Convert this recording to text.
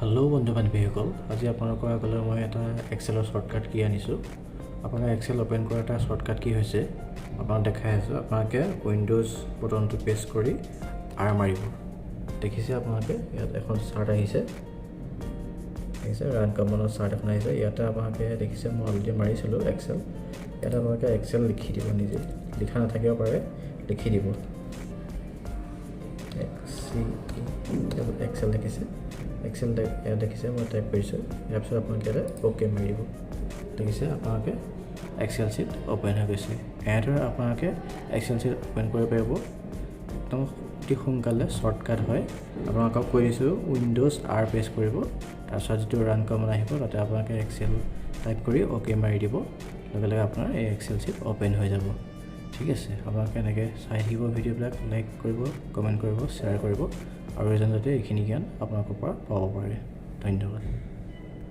Hello' বন্ধু বান্ধৱীসকল, আজি আপোনালোকৰ আগলৈ মই এটা এক্সেলৰ শ্বৰ্টকাট কি আনিছোঁ। আপোনাৰ এক্সেল অ'পেন কৰা এটা শ্বৰ্টকাট কি হৈছে আপোনাক দেখাই আছোঁ। আপোনালোকে উইণ্ড'জ বটনটো প্ৰেছ কৰি আৰ মাৰিব। দেখিছে আপোনালোকে ইয়াত এখন চাৰ্ট আহিছে, দেখিছে ৰান কমনৰ চাৰ্ট এখন আহিছে। ইয়াতে আপোনালোকে দেখিছে মই অলৰেডি মাৰিছিলোঁ এক্সেল। ইয়াতে আপোনালোকে এক্সেল লিখি দিব, নিজে লিখা নাথাকিব পাৰে, লিখি দিব এক্সেল। দেখিছে এক্সেল ইয়াত দেখিছে মই টাইপ কৰিছোঁ। ইয়াৰ পিছত আপোনালোকে ইয়াতে অ'কে মাৰি দিব। দেখিছে আপোনালোকে এক্সেল চিট অ'পেন হৈ গৈছে। এনেদৰে আপোনালোকে এক্সেল চিট অ'পেন কৰিব পাৰিব একদম অতি সোনকালে। শ্বৰ্টকাট হয়, আপোনালোকক কৈ দিছোঁ, উইণ্ড'জ আৰ প্ৰেছ কৰিব, তাৰপিছত যিটো ৰান কমান আহিব তাতে আপোনালোকে এক্সেল টাইপ কৰি অ'কে মাৰি দিব, লগে লগে আপোনাৰ এই এক্সেল চিট অ'পেন হৈ যাব। ঠিক আছে, আপোনালোকে এনেকৈ চাই থাকিব ভিডিঅ'বিলাক, লাইক কৰিব, কমেণ্ট কৰিব, শ্বেয়াৰ কৰিব আৰু এজন যাতে এইখিনি জ্ঞান আপোনালোকৰ পৰা পাব পাৰে। ধন্যবাদ।